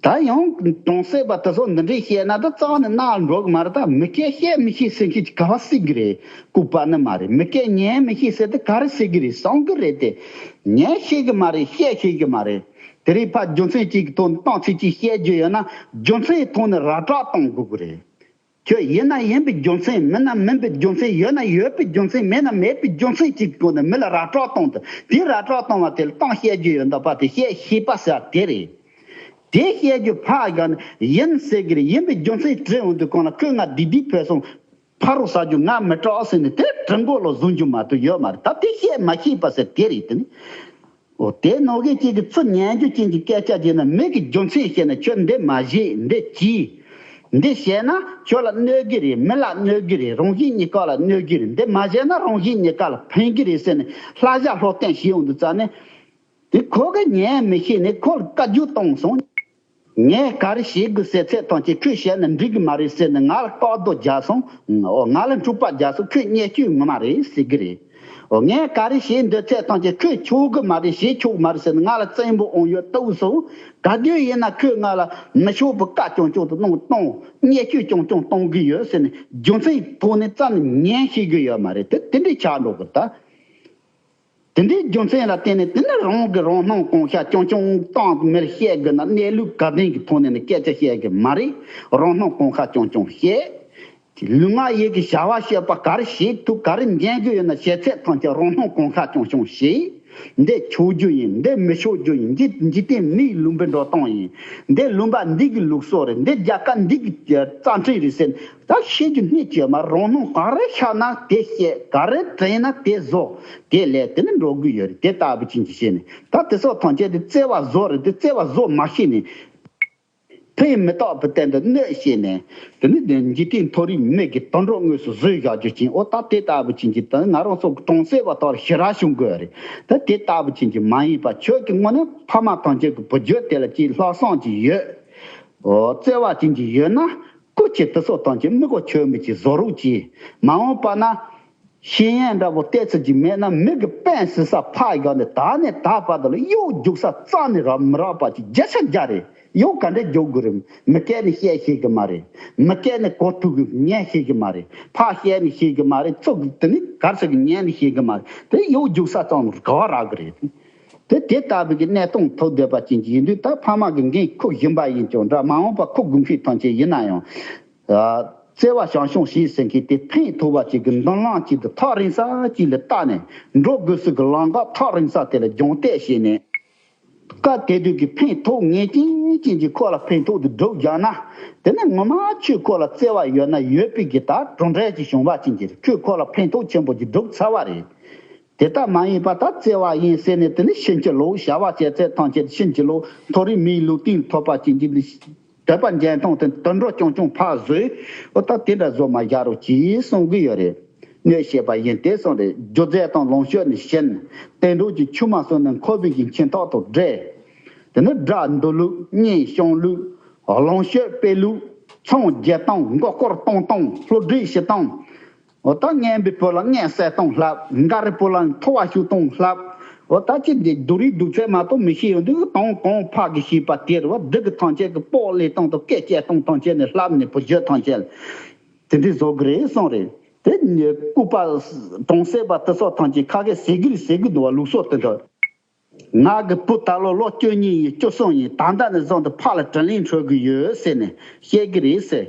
ད་ཡང་གྲོང་གསེབ་པ་དེ་ཚོ་འདི་འདྲས་བཤད་ན་ད་རྩ་ནས་རྣ་འགྲོ་གི་མ་རེད། ད་མི་སྐད་བཤད་མི་ཤེས་ཟེར་མཁན་གྱི་ག་བ་སྲིད་གི་རེད། ལྐུགས་པ་ནི་མ་རེད། མི་སྐད་ཉན་མི་ཤེས་ཟེར་དེ་ག་རེ་ཟེར་གི་རེད། བསམ་གི་རེད་དེ། ཉན་ཤེས་གི་མ་རེད། བཤད་ཤེས་གི་མ་རེད། དེ་རིང་ཕར་རྒྱུ་མཚན་གཅིག་གི་ཐོག་ནས་གཏམ་ཚིག་གཅིག་བཤད་རྒྱུ་ཡོད་ན་རྒྱུ་མཚན་ཐོག་ནས་ར་སྤྲོད་གཏོང་དགོས་གི་རེད། ཁྱོད་ཡིན་ན་ཡིན་པའི་རྒྱུ་མཚན། མིན་ན་མིན་པའི་རྒྱུ་མཚན། ཡོད་ན་ཡོད་པའི་རྒྱུ་མཚན། མེད་ན་མེད་པའི་རྒྱུ་མཚན་གཅིག་གི་སྒོ་ནས་མི་ལ་ར་སྤྲོད་གཏོང་དུས། དེ་ར་སྤྲོད་གཏོང་བ་དེ་ལ་གཏམ་བཤད་རྒྱུ་ཡོད་འདུག་པ་དེ་བཤད་ཤེས་པ་ཟེར་བ་དེ་རེད། དེ་བཤད་རྒྱུ་ཕར་བཞག་ནས་ཡིན་ཟེར་གི་རེད། ཡིན་པའི་རྒྱུ་མཚན་དྲི་འོང་དུས་གང་ལ་ཁོས་ང་བདེ་བདེ་ཕེབས་སོང་། ཕ་རོལ་ཟ་རྒྱུ་ང་མི་སྐྲག་ཟེར་ནས་དེ་དྲི་མགོ་ལ་བཟུང་རྒྱུ་མ་གཏོགས་ཡོད་མ་རེད། ད་དེ་བཤད་མ་ཤེས་པ་ཟེར་དེ་རེད་དེ་ནི། འོ་དེ་ནང་བཞིན་གཅིག་གི་ཚུར་ཉན་རྒྱུ་ཅན་གྱི་སྐད་ཆ་བྱས་ན་མི་གི་རྒྱུ་མཚན་བཤད་ན་ཁྱོད་འདི་མ་བྱེད། འདི་གྱིས། འདི་བྱས་ན་ཁྱོད་ལ་གནོད་གི་རེད། མི་ལ་གནོད་གི་རེད། རང་བཞིན་གཉིས་ཀ་ལ་གནོད་གི་རེད། འདི་མ་བྱས་ན་རང་བཞིན་གཉིས་ཀ་ལ་ཕན་གི་རེད་ཟེར་ནས་ལྷ་ཞྭ་ལྷོ་སྟེང་བྱས་ཡོང་དུས་ཙ་ནས། དེ་ཁོ་གི་ཉན་མི་ཤེས་ནས་ཁོ་ལ་བཀའ་བཀྱོན་བཏང་སོང་། ངས་ག་རེ་བྱེད་དགོས་ཟེར་ཚད་ཐམས་ཅད་ཁོས་བྱས་ན་འགྲིག་གི་མ་རེད་ཟེར་ནས་ང་ལ་བཀག་རྡོ་རྒྱག་སོང་། འོ་ང་ལ་འཁྲུག་པ་རྒྱག་སོང་། ཁོས་བརྙས་བཅོས་ངོ་མ་རེད་ཟེར་གི་རེད། འོ་ངས་ག་རེ་བྱེད་འདོད་ཚད་ཐམས་ཅད་ཁོས་ཆོག་གི་མ་རེད། བྱེད་ཆོག་གི་མ་རེད་ཟེར་ནས་ང་ལ་བཙན་པོ་འོང་ཡོད་ལྟ་བུ་སོང་། ག་དུས་ཡིན་ན་ཁོས་ང་ལ་མི་ཆོག་པའི་བཀའ་རྐྱང་རྐྱང་དུ་གནང་གཏོང་། བརྙས་བཅོས་རྐྱང་རྐྱང་གཏོང་གི་ཡོད་ཟེར་ནས་རྒྱུ་མཚན་ཐོག་ནས་རྩ་ནས་ཉན་ཤེས་གི་ཡོད་མ་རེད། དེ་དེ་འདྲའི་ཆགས་འགྲོ་གི་ད། དེ་འདྲའི་རྒྱུ་མཚན་ལ་བརྟེན་ནས་དེ་ནི་རང་གི་རང་སྣང་གང་ཤར་རྐྱང་རྐྱང་བཏང་མི་ལ་བཤད་དགོས་ན་གནས་ལུགས་ག་དེང་གི་ཐོག་ནས་ནི་སྐད་ཆ་བཤད་གི་མ་རེད། རང་སྣང་གང་ཤར་རྐྱང་རྐྱང་བཤད། ལུས་ངག་ཡིད་ཀྱི་བྱ་བ་བྱེད་པ་ག་རེ་བྱེད་ཐུབ་ག་རེ་འཇོན་གི་ཡོད་ན་བྱེད་ཚད་ཐམས་ཅད་རང་སྣང་གང་ཤར་རྐྱང་རྐྱང་བྱེད། འདི་ཆོས་བརྒྱུད་ཡིན། འདི་མི་ཆོས་བརྒྱུད་ཡིན། འདི་འཇིག་རྟེན་མིའི་ལུང་པའི་འགྲོ་སྟངས་ཡིན། འདི་ལུང་པ་འདི་གི་ལུགས་སྲོལ་རེད། འདི་རྒྱལ་ཁབ་འདི་གི་རྩ་ཁྲིམས་རེད་ཟེར་ད་ཤེས་རྒྱུ་སྣེ་གཅིག་མ་རང་སྣང་ག་རེ་ཤར་ན་དེ་བཤད། ག་རེ་དྲན་ན་དེ་བཟོ། དེ་ལས་དེ་ནི་འགྲོ་དགོས་ཡོད་རེད། དེ་ལྟ་བུ་ཅན་གྱི་བཤད་ནས་ད་དེ་སོགས་ཐམས་ཅད་དེ་བརྩེ་བ་བཟོ་རེད། དེ་བརྩེ་བ་བཟོ་མ་ཤེས་ནས། ཕན་མི་ཐོགས་པའི་སྟེང་དུ་གནོད་བྱས་ནས། དེ་ནི་དེ་འཇིག་རྟེན་མཐོ་རིས་མི་གི་དུད་འགྲོ་དངོས་སུ་བཟོས་བཞག་རྒྱུ་ཅན། ཨོ་ད་དེ་ལྟ་བུ་ཅན་གྱི་ད་ང་རང་ཚོ་གི་གྲོང་གསེབ་པ་དག་ལ་ཞེ་དྲག་བྱུང་དགོས་རེད། ད་དེ་ལྟ་བུ་ཅན་གྱི་མ་ཡིན་པ་ཁྱོད་ཀྱི་དངོས་གནས་ཕ་མ་ཐམས་ཅད་ཀྱི་བུ་རྒྱུད་དེ་ལ་ཅིག་ལྷག་བསམ་ཅིག་ཡོད། ཨོ་བརྩེ་བ་ཅན་གྱི་ཡོད་ན་སྐུ་མཁྱེན་དེ་ཚོ་ཐམས་ཅད་མི་གོ་ཆོད་མི་ཅིག་བཟོ་རོགས་གྱིས། མ་འོངས་པ་ན། ཤེས་ཡོན་འདྲ་པོ་བལྟས་ཚོད་ཀྱི་མེད་ན་མི་གི་པན་ཟེར་ས་ཕར་བཞག་ནས་ད་ནས་ད་བར་དུ་ལ་གཡོག་རྒྱུག་ས་རྩ་ནས་རག་མི་རག་པ་ཅིག་བརྒྱ་ཆ་བརྒྱ་རེད། གཡོག་ག་འདྲ་རྒྱུག་དགོས་རེད། མི་སྐད་ནས་བཤད་ཤེས་གི་མ་རེད། མི་སྐད་ནས་གོ་ཐུབ་གི་ཉན་ཤེས་གི་མ་རེད། ཕར་བཤད་ནས་ཤེས་གི་མ་རེད། ཚུགས་དེ་ནི་གར་ཟེར་གི་ཉན་ནས་ཤེས་གི་མ་རེད། དེ་གཡོག་རྒྱུག་ས་ཙམ་ག་བ་རག་གི་རེད། དེ་དེ་ལྟ་བུ་གི་གནས་སྟངས་ཐོབ་བསྡད་པ་ཅན་གྱི་ཡིན་དུས་ད་ཕ་མ་གི་འགན་ཁུར་བཞིན་པ་ཡིན་ཀྱང་འདྲ། མ་འོངས་པ་ཁུར་དགོས་མཁན་ཐམས་ཅད་ཡིན་ན་ཡང་། བརྩེ་བ་བྱམས་སྐྱོང་བྱེད་ཟེར་མཁན་དེ་ཕན་ཐོགས་པ་ཅིག་གི་མདུན་ལམ་ཅིག་ཏུ་ཐག་རིང་ས་ཅིག་ལ་བལྟས་ནས་འགྲོ་དགོས་ས་གི་ལམ་ཁ་ཐག་རིང་ས་དེ་ལ་རྒྱང་བལྟས་བྱས་ནས། སྐབས་དེ་དུས་ཀྱི་ཕན་ཐོགས་ངེས་ཅན་ཅན་གྱི་ཁོ་ལ་ཕན་ཐོགས་དེ་སྒྲུབ་བཞག་ན། དེ་ནི་ངོ་མ་ཁྱོད་ཁོ་ལ་བརྩེ་བ་ཡོད་ན་ཡོད་པའི་གི་ད་གྲུབ་འབྲས་ཅིག་བྱུང་བ་ཅན་གྱི་རེད། ཁྱོད་ཁོ་ལ་ཕན་ཐོགས་ཆེན་པོ་ཅིག་སྒྲུབ་ཚར་བ་རེད། དེ་ལྟ་མ་ཡིན་པ་ད་བརྩེ་བ་ཡིན་ཟེར་ནས་དེ་ནི་ཕྱིན་ཅི་ལོག་བྱ་བ་བྱས་ཚད་ཐམས་ཅད་ཕྱིན་ཅི་ལོག་མཐོ་རིས་མིའི་ལུས་རྟེན་ཐོབ་པ་ཅན་གྱི་འདོད་པ་འཇོན་ཐང་དེ་དུད་འགྲོ་རྐྱང་རྐྱང་ཕར་བཟོས། ཨོ་ད་དེ་འདྲ་བཟོ་མ་བཞག་རོགས་གྱིས་གསུང་གི་ཡོད་རེད། གནོད་བྱེད་པ་ཡིན་ཏེ་གསུངས་རེད། སྒྱུ་རྩལ་དང་ལོངས་སྤྱོད་ནི་བྱིན། བསྟན་འགྲོ་གི་ཆུ་མ་སོང་ནས་འཁོར་བའི་གི་འཆིང་ཐག་ཏུ་སྦྲེལ། དེ་ནི་དགྲ་འདུལ་ལུགས་གཉེན་སྐྱོང་ལུགས། ལོངས་སྤྱོད་སྤེལ་ལུགས། ཚོང་རྒྱག་སྟངས། མགོ་སྐོར་གཏོང་སྟངས། བསླུ་བྲིད་བྱེད་སྟངས། འོ་ད་རྔན་པའི་བུ་ལ་རྔན་བསད་སྟངས་ལྷབ། མགར་རི་བུ་ལ་ཐོ་བ་གཤུ་སྟངས་ལྷབ། འོ་ད་ཅི་འདི་སྡུག་རིགས་སྡུག་ཚད་མ་གཏོགས་མི་ཤེས་ཡོང་དུས་གང་གང་ཕ་གི་ཤེས་པ་དེ་རེད་བ། སྡུག་གི་ཐང་ཆད་ཀྱི་པོག་ལས་སྟངས་དང་སྐད་ཆ་སྟངས་ཐང་ཆད་ནས་ལྷབ་ནས་བུ་བརྗོད་ཐང་ཆད་དེ་འདྲའི་བཟོ་གི་རེད་གསུངས་རེད། དེ་ནས་ལྐུགས་པ་གྲོང་གསེབ་པ་དེ་ཚོ་ཐང་ཆད་ཁ་སྐད་ཟེར་གི་རེད་ཟེར་གི་འདུག་བ། ལུགས་སྲོལ་དེ་འདྲ། ང་གི་བུ་ད་ལོ་ལོ་བཅུ་གཉིས་ཡིན། བཅུ་གསུམ་ཡིན། ད་ལྟ་ནས་བཟུང་སྟེ་ཕ་ལ་དྲིན་ལན་འཕྲོད་ཀྱི་ཡོད་ཟེར་ནས་བཤད་ཀྱི་རེད་ཟེར།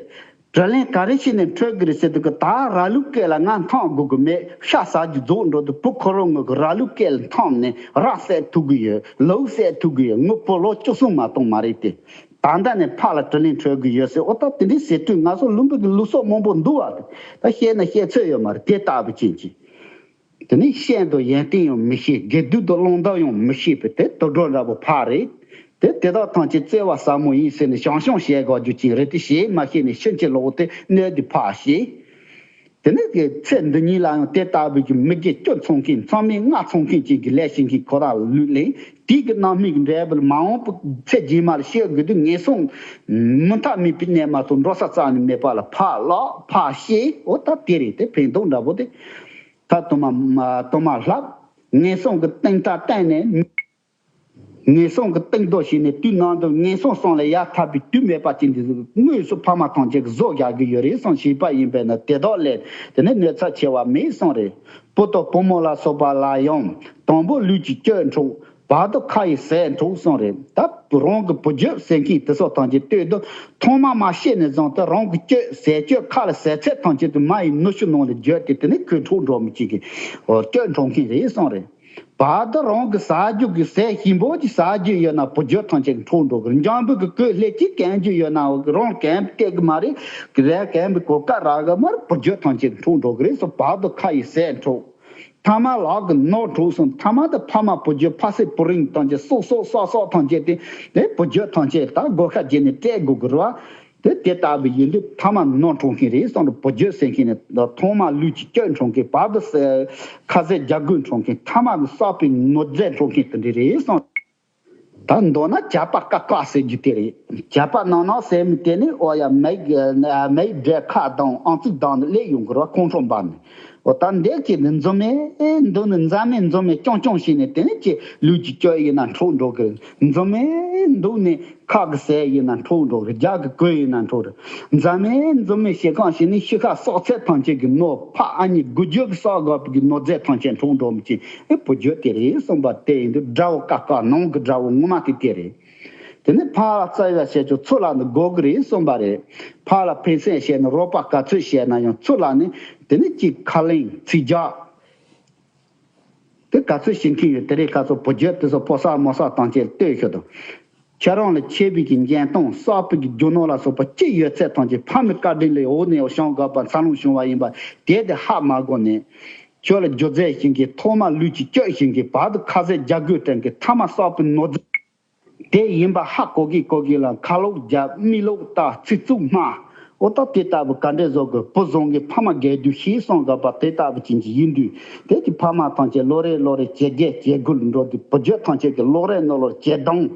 དྲིན་ལན་ག་རེ་བྱས་ནས་འཕྲོད་ཀྱི་རེད་ཟེར་དུས་ཀྱི་ད་ར་ལུག་སྐེ་ལ་ང་འཐམ་དགོས་ཀྱི་མེད། ཤ་ཟ་རྒྱུ་རྫོགས་འགྲོ་དུས་བུ་ཁོ་རང་ངོས་ཀྱི་ར་ལུག་སྐེ་ལ་འཐམ་ནས་ར་བསད་ཐུབ་ཀྱི་ཡོད། ལུག་བསད་ཐུབ་ཀྱི་ཡོད། ངའི་བུ་ལོ་བཅུ་གསུམ་མ་གཏོགས་མ་རེད་དེ། ད་ལྟ་ནས་ཕ་ལ་དྲིན་ལན་འཕྲོད་ཀྱི་ཡོད་ཟེར། ཨོ་ད་དེ་འདྲའི་ཟེར་དུས་ང་ཚོ་ལུང་པའི་གི་ལུགས་སྲོལ་མང་པོ་འདུག་བ། ད་བཤད་ན་བཤད་ཚོད་ཡོད་མ་རེད། དེ་ལྟ་བུ་ཅན་གྱི། དེ་ནས་ཤིན་ཏུ་ཡོན་ཏན་ཡང་མི་ཤེས། དགེ་སྡིག་དང་བླང་དོར་ཡང་མི་ཤེས་པའི་དེ་དུད་འགྲོ་འདྲ་པོ་ཕ་རེད། དེ་དེ་དག་ཐམས་ཅད་བརྩེ་བ་ཟབ་མོ་ཡིན་ཟེར་ནས་བྱང་ཆུབ་བྱེད་དགོས་རྒྱུ་ཅན་རེད་དེ། བྱེད་མ་ཤེས་ནས་ཕྱིན་ཅི་ལོག་དེ་གནོད་དེ་ཕ་ཤེས། དེ་ནས་དེ་ཚེ་འདི་ཉིད་ལ་ཡང་དེ་ལྟ་བུའི་གི་མི་དགེ་བཅུ་འཚོང་མཁན། མཚམས་མེད་ལྔ་འཚོང་མཁན་ཅན་གྱི་ལས་བྱེད་མཁན་ཁོ་རང་ལུས་ལེན། དེའི་གི་རྣམ་སྨིན་གྱི་འབྲས་བུ་ལ་མ་འོངས་པའི་ཚེ་རྗེས་མ་ལ་སྐྱེ་དགོས་དུས་ངན་སོང་མུ་མཐའ་མེད་པའི་གནས་མ་གཏོགས་འགྲོ་ས་རྩ་ནས་མེད་པ་ལ་ཕ་ལོག་ཕ་ཤེས། ཨོ་ད་དེ་རེད། དེ་ཕན་ཐོགས་འདྲ་པོ་དེ། ད་དུ་མ་དུ་མ་ལྷབ། ངན་སོང་གི་གཏིང་ལྟ་བསྟན་ནས། ངན་སོང་གི་གཏིང་རྡོ་བྱས་ནས་དུས་ནང་དུ་ངན་སོང་གསུམ་ལས་ཡར་ཐར་པའི་དུས་མེད་པ་ཅན་དེ་དངོས་སུ་ཕ་མ་ཐམས་ཅད་ཀྱིས་བཟོ་བཞག་གི་ཡོད་རེད་གསུངས། བྱིས་པ་ཡིན་པས་ན་དེ་དག་ལས་དེ་ནི་གནོད་འཚེ་ཆེ་བ་མེད་གསུངས་རེད། བུ་དང་བུ་མོ་ལ་སོགས་པ་ལ་ཡང་དང་པོ་ལུས་ཀྱི་སྐྱོན་འཕྲོག་བར་དུ་ཁ་ཡི་ཟས་འཕྲོག་གསུངས་རེད། ད་རང་གི་བུ་རྒྱུད་ཟེར་མཁན་དེ་ཚོ་ཐམས་ཅད་ལྟོས་དང་ཐོག་མ་མ་སྐྱེས་ནས་བཟུང་སྟེ་རང་གི་སྐྱོན་ཟས་སྤྱོད་ཁ་ལ་ཟས་ཚད་ཐམས་ཅད་དུ་མ་ཡི་ནུ་ཞོ་ནང་ལ་བརྗོད་དེ་དེ་ནི་ཁོས་འཕྲོག་འགྲོ་མི་བྱེད་ཀྱི། སྐྱོན་འཕྲོག་མཁན་རེད་གསུངས་རེད། བར་དུ་རང་གི་ཟ་རྒྱུ་གི་ཟས་ཞིམ་པོ་ཅིག་ཟ་རྒྱུ་ཡོད་ན་བུ་རྒྱུད་ཐམས་ཅད་འཕྲོག་འགྲོ་གི་རེད། འཇམ་པོ་གི་གོས་ལྷས་ཀྱིས་གྱོན་རྒྱུ་ཡོད་ན་རང་གྱོན་སྟེར་གི་མ་རེད། རས་གྱོན་པའི་གོས་ཀ་རག་གི་མ་རེད། བུ་རྒྱུད་ཐམས་ཅད་འཕྲོག་འགྲོ་གི་རེད་གསུངས། བར་དུ་ཁ་ཡི་ཟས་འཕྲོག་ཐ་མ་ལག་གི་ནོར་འཕྲོག་གསུངས། ཐ་མ་དེ་ཕ་མ་བུ་རྒྱུད་ཕ་སྲིད་བུ་རིང་ཐམས་ཅད་སྲོག་སྲོག་སྲོག་སྲོག་ཐམས་ཅད་དེ་དེ་བུ་རྒྱུད་ཐམས་ཅད་ད་སྒོ་ཁ་བརྒྱབ་ནས་སྤྲད་དགོས་གི་རེད་བ། དེ་དེ་ལྟ་བུ་ཡིན་དུས་ཐ་མ་ནོར་འཕྲོག་མཁན་རེད་གསུངས་རེད། བུ་རྒྱུད་ཟེར་མཁན་ནི་ཐོག་མ་ལུས་ཀྱི་སྐྱོན་འཕྲོག་མཁན། བར་དུ་ཁ་ཟས་རྒྱག་རྒོད་འཕྲོག་མཁན། ཐ་མ་ནི་བསགས་པའི་ནོར་རྫས་འཕྲོག་མཁན་དེ་འདྲ་རེད་གསུངས། ད་མདོར་ན་ཇག་པ་ཀ་ཀ་ཟེར་རྒྱུ་དེ་རེད། ཇག་པ་ནང་ནང་ཟེར་མི་དེ་ནི་ཨོ་ཡ་མའི་མའི་འབྲས་ཁ་དང་ཨང་རྩིས་དང་ནི་སླེབས་ཡོང་གི་རེད་བ། ཁོང་ཁྲོ་འབར་ནས། ཨོ་ད་འདས་ཀྱི་ནི་འཛུམ་མེ་འདུག་ནི་འཛམ་མེ་འཛུམ་མེ་ཅོང་ཅོང་བྱས་ནས་དེ་ནི་ཀྱི་ལུས་ཀྱི་སྐྱོན་ཡིན་ན་འཕྲོག་འགྲོ་གི། འཛུམ་མེ་འདུག་ནི་ཁ་གི་ཟས་ཡིན་ན་འཕྲོག་འགྲོ་གི། རྒྱ་གི་གོས་ཡིན་ན་འཕྲོག་རེད། འཛམ་མེ་འཛུམ་མེ་ཞེ་གང་བྱས་ནས་ཤི་ཁ་སྲོག་ཚད་ཐམས་ཅད་ཀྱི་ནོར་ཕ་ཨ་ནི་དགུ་བརྒྱུད་ཀྱི་བསགས་དགོས་པའི་གི་ནོར་རྫས་ཐམས་ཅད་འཕྲོག་འགྲོ་མི་ཅི་ཨེ་བུ་རྒྱུད་དེ་རེད་གསུངས་པ་དེ་ཡིན་དུས་དགྲ་བོ་ཀ་ཀ་ནང་གི་དགྲ་བོ་ངོ་མ་དེ་དེ་རེད། དེ་ནས་ཕ་ལ་བརྩེ་བ་བྱེད་ཆོག་ཚུར་ལ་ནི་དགོས་ཀྱི་རེད་གསུངས་པ་རེད། ཕ་ལ་ཕན་སེམས་བྱས་ནས་རོགས་པ་ག་ཚོད་བྱས་ན་ཡང་ཚུར་ལ་ནི་དེ་ནི་གཅིག་ཁ་ལེན་ཚིག་རྒྱག་དེ་ག་ཚོད་བྱེད་མཁན་ཡོད། དེ་རིང་ཁ་སང་བུ་རྒྱུད་དེ་ཚོ་ཕོ་གསར་མོ་གསར་ཐམས་ཅད་ལ་ལྟོས་ཤོག་དང་། ཁྱེད་རང་ལ་ཆད་པའི་གི་འགྲན་སྟངས། གསར་པའི་གི་རྒྱུ་ནོར་ལ་སོགས་པ་ཅི་ཡོད་ཚད་ཐམས་ཅད་ཕ་མའི་བཀའ་དྲིན་ལས་འོག་ནས་བྱུང་དགོས་པ། འཚར་ལོངས་བྱུང་བ་ཡིན་པ་དེ་དེ་ཧ་མ་གོ་ནས། ཁྱོད་ལ་རྒྱུ་རྫས་བྱིན་གྱི་ཐོག་མ་ལུས་ཀྱི་སྐྱོད་བྱིན་གྱི་བར་དུ་ཁ་ཟས་རྒྱ་གོས་སྟོན་གྱི་ཐ་མ་གསར་པའི་ནོར་རྫས་དེ་ཡིན་པ་ཧ་གོ་གི་གོ་གི་ལ། ཁ་ལོག་རྒྱབ། མི་ལོག་ལྟ། ཚིག་རྩུབ་སྨྲ། འོ་ད་དེ་ལྟ་བུ་ག་འདྲས་བཟོ་དགོས། བུ་བཟང་གི་ཕ་མ་རྒས་དུས་ཤེས་སོང་དགོས་པ་དེ་ལྟ་བུ་ཅན་གྱི་ཡིན་དུས། དེ་གི་ཕ་མ་ཐམས་ཅད་ལོ་རེ་ལོ་རེ་ཇེ་རྒས་ཇེ་རྒུད་འགྲོ་དུས། བུ་རྒྱུད་ཐམས་ཅད་ཀྱི་ལོག་རེ་ནོར་ལོར་ཇེ་སྡང་།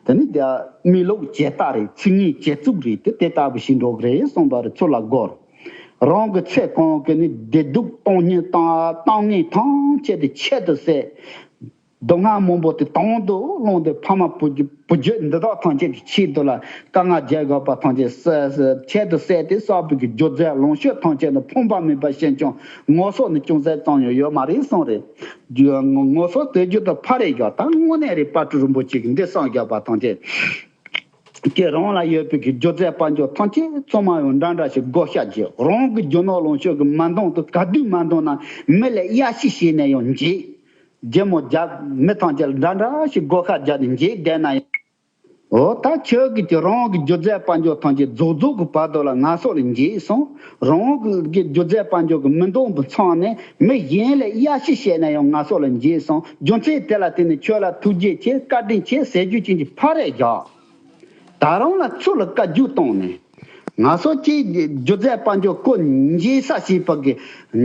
དེ་ནི་དེ་མི་ལོག་ཇེ་ལྟ་རེད། ཚིག་ངན་ཇེ་རྩུབ་རེད། དེ་དེ་ལྟ་བུ་ཞིག་འགྲོ་གི་རེད་གསུངས་པ་རེད། ཚུར་ལ་སྒོར། རང་གི་ཚེ་གང་གི་ནི་བདེ་སྡུག་གཏོང་ཉེན་བཏང་བཏང་ངན་ཐམས་ཅད་དེ་ཆེད་དུ་བསད། སྡུག་བསྔལ་མང་པོ་དེ་དང་དུ་བླངས་ཏེ་ཕ་མ་བུ་བུ་རྒྱུད་འདི་དག་ཐམས་ཅད་ཀྱི་ཆེད་དུ་ལ་དཀའ་ངལ་རྒྱག་དགོས་པ་ཐམས་ཅད་ས་ས་ཆེད་དུ་བསད་དེ། གསར་བུ་གི་རྒྱུ་རྫས་ལོངས་སྤྱོད་ཐམས་ཅད་ནི་ཕོངས་པ་མེད་པ་ཞིག་ཀྱང་ངོ་སོ་ནི་ཅུང་ཟད་ཙམ་ཡང་ཡོད་མ་རེད་གསུངས་རེད། རྒྱུ་ངོ་སོ་དེ་རྒྱུ་དང་ཕ་རེད་རྒྱུ། ད་དངོས་གནས་རེད། དཔལ་སྤྲུལ་རིན་པོ་ཆེ་གི་འདི་གསུངས་རྒྱག་པ་ཐམས་ཅད། ཀྱི་རང་ལ་ཡོད་པའི་གི་རྒྱུ་རྫས་དཔལ་འབྱོར་ཐམས་ཅད་ཚང་མ་ཡང་འདྲ་འདྲ་ཞིག་བགོ་བཤའ་བྱེད། རང་གི་རྒྱུ་ནོར་ལོངས་སྤྱོད་ཀྱི་མ་འདང་དུ་ག་དུས་མ་འདང་ན་མི་ལ་གཡར་ཞིག་བྱས་ནས་ཡང་འཇིགས། རྒྱལ་མོ་རྒྱ་མི་ཐམས་ཅད་ལ་འདྲ་འདྲ་ཞིག་བགོ་བཤའ་རྒྱག་ནས་འཇིགས་བསྡད་ན་ཡང་། འོ་ད་ཁྱོད་ཀྱི་ཀྱི་རང་གི་རྒྱུ་རྫས་དཔལ་འབྱོར་ཐམས་ཅད་རྫོགས་རྫོགས་ཀྱི་བར་དུ་ལ་ང་སོགས་ལ་འཇིགས་སོང་། རང་གི་རྒྱུ་རྫས་དཔལ་འབྱོར་གྱི་མི་འདང་བུ་ཚང་ནས་མི་གཞན་ལ་གཡར་ཞིག་བྱས་ན་ཡང་ང་སོགས་ལ་འཇིགས་སོང་། རྒྱུ་མཚན་དེ་ལ་བརྟེན་ནས་ཁྱོད་ལ་ཐུགས་རྗེ་ཆེ་བཀའ་དྲིན་ཆེ་ཟེར་རྒྱུ་ཅན་གྱི་ཕ་རེ་རྒྱག། ད་རུང་ལ་ཚུར་ལ་བཀའ་བཀྱོན་བཏང་ནས། ང་ཚོ་ཅིག་རྒྱུ་རྫས་དཔལ་འབྱོར་ཁོ་འཇལ་ས་བྱེད་པ་གི་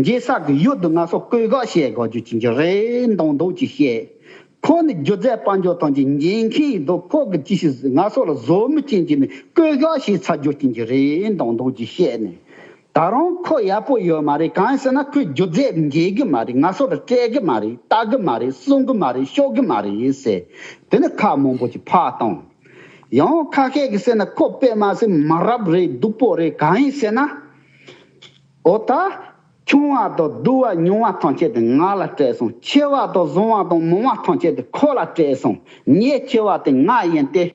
འཇལ་ས་གི་ཡུལ་དུ་ང་ཚོ་བཀོད་ག་བྱེད་དགོས་རྒྱུ་ཅན་གྱི་རེད་མདོག་མདོག་ཅིག་བཤད། ཁོ་ནི་རྒྱུ་རྫས་དཔལ་འབྱོར་ཐམས་ཅད་འཇལ་མཁན་ཡིན་འདུག་ཁོ་གི་ཅི་ཞིག་ང་ཚོ་ལ་བཟོ་མི་ཅན་གྱི་ནི་བཀོད་ག་བྱེད་ཚར་རྒྱུ་ཅན་གྱི་རེད་མདོག་མདོག་ཅིག་བཤད་ནས། ད་རུང་ཁོ་ཡག་པོ་ཡོད་མ་རེད། གང་ཡིན་ཟེར་ན་ཁོས་རྒྱུ་རྫས་འཇལ་གི་མ་རེད། ང་ཚོ་ལ་སྤྲད་གི་མ་རེད། ལྟ་གི་མ་རེད། གསུང་གི་མ་རེད། ཤོག་གི་མ་རེད་ཟེར། དེ་ནི་ཁ་མང་པོ་ཅིག་ཕར་བཏང་། ཡང་ཁ་ཤས་ཀྱིས་ཟེར་ན་ཁོ་དཔེ་མ་སྲིད་མ་རབས་རེད། སྡུག་པོ་རེད། གང་ཡིན་ཟེར་ན། འོ་ད། ཆུང་བ་དང་བསྡུ་བ་ཉུང་བ་ཐམས་ཅད་དེ་ང་ལ་སྤྲད་སོང་། ཆེ་བ་དང་བཟང་བ་དང་མང་བ་ཐམས་ཅད་དེ་ཁོ་ལ་སྤྲད་སོང་། ཉེས་ཆེ་བ་དེ་ང་ཡིན་ཏེ།